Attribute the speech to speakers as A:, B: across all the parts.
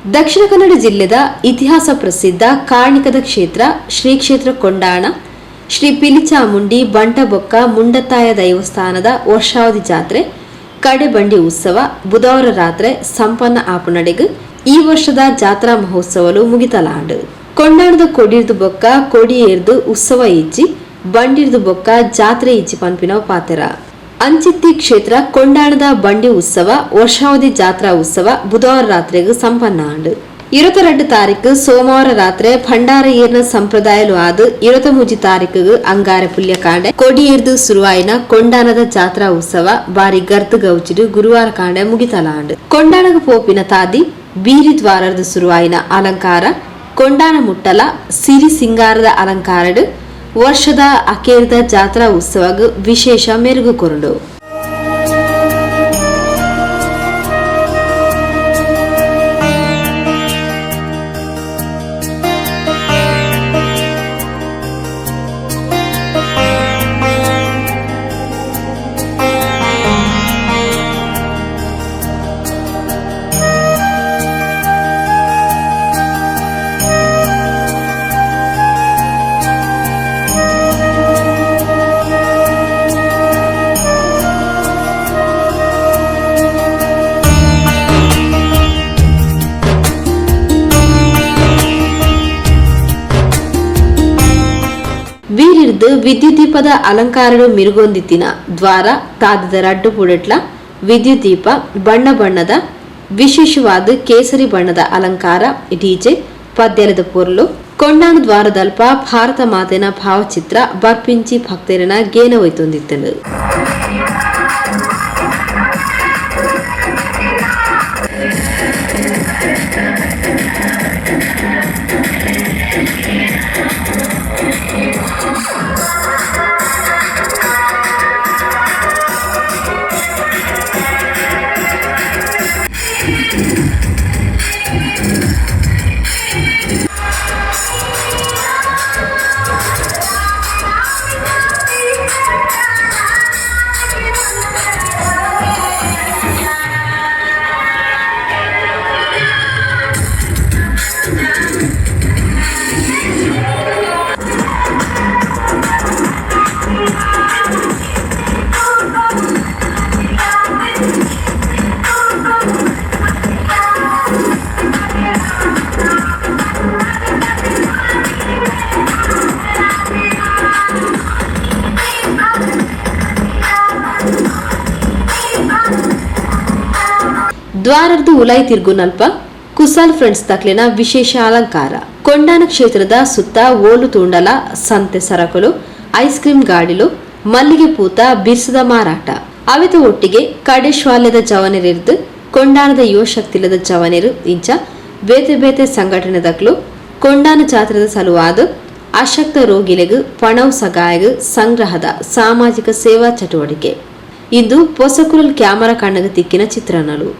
A: ದಕ್ಷಿಣ ಕನ್ನಡ ಜಿಲ್ಲೆದ ಇತಿಹಾಸ ಪ್ರಸಿದ್ಧ ಕಾರ್ಣಿಕದ ಕ್ಷೇತ್ರ ಶ್ರೀ ಕ್ಷೇತ್ರ ಕೊಂಡಾಣ ಶ್ರೀ ಪಿಲಿಚಾಮುಂಡಿ ಬಂಟಬೊಕ್ಕ ಮುಂಡತ್ತಾಯ ದೈವಸ್ಥಾನದ ವರ್ಷಾವಧಿ ಜಾತ್ರೆ ಕಡೆಬಂಡಿ ಉತ್ಸವ ಬುಧವಾರ ರಾತ್ರೆ ಸಂಪನ್ನ ಆಪುನಡೆಗ್ ಈ ವರ್ಷದ ಜಾತ್ರಾ ಮಹೋತ್ಸವಲು ಮುಗಿತಲಾಂಡ್. ಕೊಂಡಾಣದ ಕೊಡಿರ್ದು ಬೊಕ್ಕ ಕೊಡಿ ಏರ್ದು ಉತ್ಸವ ಇಜ್ಜಿ, ಬಂಡಿರ್ದು ಬೊಕ್ಕ ಜಾತ್ರೆ ಇಜ್ಜಿ ಪನ್ಪಿನವು ಪಾತೆರ. ಅಂಚಿತ್ತಿ ಕ್ಷೇತ್ರ ಕೊಂಡಾಣದ ಬಂಡಿ ಉತ್ಸವ ವರ್ಷಾವಧಿ ಜಾತ್ರಾ ಉತ್ಸವ ಬುಧವಾರ ರಾತ್ರೆಗ್ ಸಂಪನ್ನ ಆಂಡ್. 22 ತಾರೀಕು ಸೋಮವಾರ ರಾತ್ರೆ ಭಂಡಾರ ಏರ್ನ ಸಂಪ್ರದಾಯಲು ಆದ್ 23 ತಾರೀಕು ಅಂಗಾರೆ ಪುಲ್ಯಕಾಂಡೆ ಕೊಡಿಯೇರ್ದು ಸುರುವಾಯಿನ ಕೊಂಡಾಣದ ಜಾತ್ರಾ ಉತ್ಸವ ಬಾರಿ ಗರ್ದ್ ಗೌಜಿಡ್ ಗುರುವಾರ ಕಾಂಡೆ ಮುಗಿತಲಾಂಡ್. ಕೊಂಡಾಣಗ್ ಪೋಪಿನ ತಾದಿ ಬೀರಿ ದ್ವಾರರ್ದ್ ಸುರುವಾಯಿನ ಅಲಂಕಾರ ಕೊಂಡಾಣ ಮುಟ್ಟಲ ಸಿರಿ ಸಿಂಗಾರದ ಅಲಂಕಾರಡ್ ವರ್ಷದ ಅಕೇರಿದ ಜಾತ್ರಾ ಉತ್ಸವಗ್ ವಿಶೇಷ ಮೆರುಗು ಕೊರುಂಡು. ಬೀರಿರ್ದ್ ವಿದ್ಯುತ್ ದೀಪದ ಅಲಂಕಾರಡು ಮಿರುಗೊಂದಿತ್ತಿನ ದ್ವಾರ ತಾದಿದ ರಡ್ಡು ಪುಡೆಟ್ಲ ವಿದ್ಯುತ್ ದೀಪ, ಬಣ್ಣ ಬಣ್ಣದ ವಿಶೇಷವಾದ ಕೇಸರಿ ಬಣ್ಣದ ಅಲಂಕಾರ, ಡಿಜೆ, ಪದ್ಯಲದ ಪೊರ್ಲು, ಕೊಂಡಾಣ ದ್ವಾರದಲ್ಪ ಭಾರತ ಮಾತೆನ ಭಾವಚಿತ್ರ ಬರ್ಪಿಂಚಿ ಭಕ್ತರನ ಗೇನ ಒಯ್ತೊಂದಿತ್ತಂಡು. ದ್ವಾರರ್ದು ಉಲಾಯಿ ತಿರ್ಗುನಲ್ಪ ಕುಸಾಲ್ ಫ್ರೆಂಡ್ಸ್ ತಕ್ಲೆನ ವಿಶೇಷ ಅಲಂಕಾರ. ಕೊಂಡಾನ ಕ್ಷೇತ್ರದ ಸುತ್ತ ಓಲು ತೂಂಡಲ ಸಂತೆ ಸರಕುಲು, ಐಸ್ ಕ್ರೀಮ್ ಗಾಡಿಲು, ಮಲ್ಲಿಗೆ ಪೂತ ಬಿರ್ಸದ ಮಾರಾಟ. ಅವೆತ ಒಟ್ಟಿಗೆ ಕಡೇಶ್ವಾಲ್ಯದ ಜವನೆರಿರ್ದು ಕೊಂಡಾಣದ ಯುವಶಕ್ತಿಲದ ಜವನೆರು ಇಂಚ ಬೇತೆ ಬೇತೆ ಸಂಘಟನೆದಕ್ಲು ಕೊಂಡಾನ ಜಾತ್ರೆದ ಸಲುವಾದ ಅಶಕ್ತ ರೋಗಿಲೆಗ್ ಪಣವು ಸಗಾಯಗ್ ಸಂಗ್ರಹದ ಸಾಮಾಜಿಕ ಸೇವಾ ಚಟುವಟಿಕೆ. ಇಂದು ಪೊಸಕುರಲ್ ಕ್ಯಾಮರಾ ಕಣ್ಣಗ ತಿಕ್ಕಿನ ಚಿತ್ರಣಲು.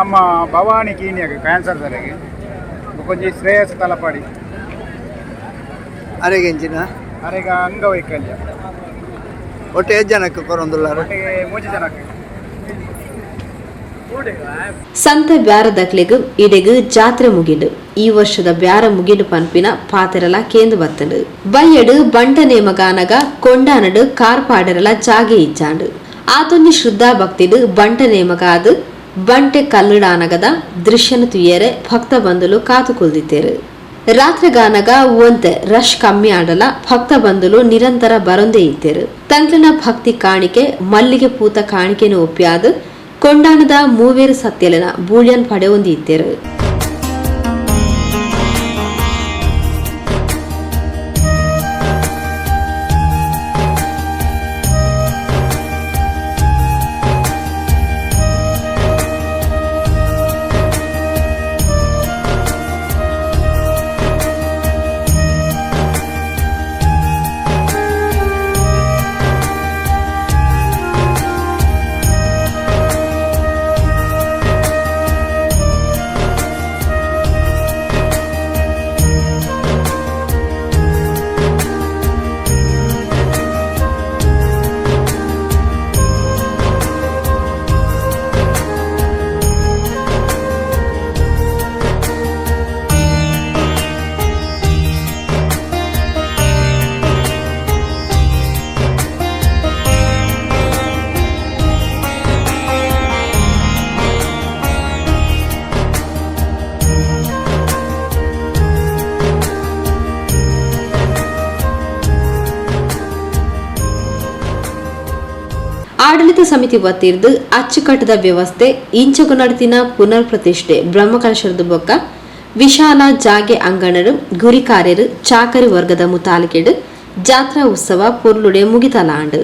B: ನಮ್ಮ ಭವಾನಿ ಕೀನಿಯಾಗ ಕ್ಯಾನ್ಸರ್ ಸರಿಗೆ ಬೊಕೊಂಜಿ ಶ್ರೇಯಸ್ ತಲಪಾಡಿ.
C: ಅರೆಗೆಂಚಿನ?
B: ಅರೆಗ ಅಂಗವೈಕಲ್ಯ.
C: ಒಟ್ಟು ಎಷ್ಟು ಜನಕ್ಕೆ ಕೊರೊಂದುಲ್ಲಾರ?
B: ಒಟ್ಟಿಗೆ ಮೂಜಿ ಜನಕ್ಕೆ.
A: ಸಂತ ಬ್ಯಾರದಕ್ಲೆಗ್ ಇಡೆಗ್ ಜಾತ್ರೆ ಮುಗಿಂಡು, ಈ ವರ್ಷದ ಬ್ಯಾರ ಮುಗಿಂಡು ಪನ್ಪಿನ ಪಾತೆರಲ ಕೇಂದು ಬತ್ತಂಡು. ಬಯ್ಯಡು ಬಂಟ ನೇಮಗಾನಗ ಕೊಂಡಾನಡು ಕಾರ್ಪಾಡರಲ ಜಾಗೆ ಇಜ್ಜಾಂಡು. ಆತೊಂಜಿ ಶ್ರದ್ಧಾ ಭಕ್ತಿಡು ಬಂಟ ನೇಮಗಾದು ಬಂಟೆ ಕಲ್ಲುಡಾನಗದ ದೃಶ್ಯನ ತುಯರೆ ಭಕ್ತ ಬಂಧುಲು ಕಾತು ಕುಲ್ದಿತ್ತೇರು. ರಾತ್ರಿಗಾನಗ ಒಂತೆ ರಶ್ ಕಮ್ಮಿ ಆಡಲ ಭಕ್ತ ಬಂಧುಲು ನಿರಂತರ ಬರೊಂದೇ ಇತ್ತೇರು. ತಂಕ್ಲಿನ ಭಕ್ತಿ ಕಾಣಿಕೆ, ಮಲ್ಲಿಗೆ ಪೂತ ಕಾಣಿಕೆನು ಒಪ್ಪಿಯಾದು ಕೊಂಡಾಣದ ಮೂವೇರು ಸತ್ಯಲನ ಬೂಳ್ಯನ್ ಪಡೆಯೊಂದಿ ಇತ್ತೇರು. ಆಡಳಿತ ಸಮಿತಿ ವತಿರ್ದು ಅಚ್ಚುಕಟ್ಟದ ವ್ಯವಸ್ಥೆ, ಇಂಚಗು ನಡತಿನ ಪುನರ್ ಪ್ರತಿಷ್ಠೆ ಬ್ರಹ್ಮಕಲಶರದ ಬೊಕ್ಕ ವಿಶಾಲ ಜಾಗೆ ಅಂಗಣರು, ಗುರಿಕಾರ್ಯರು, ಚಾಕರಿ ವರ್ಗದ ಮುತಾಲಿಕೆಡು ಜಾತ್ರಾ ಉತ್ಸವ ಪೊರ್ಲುಡೆ ಮುಗಿತಲಾಂಡು.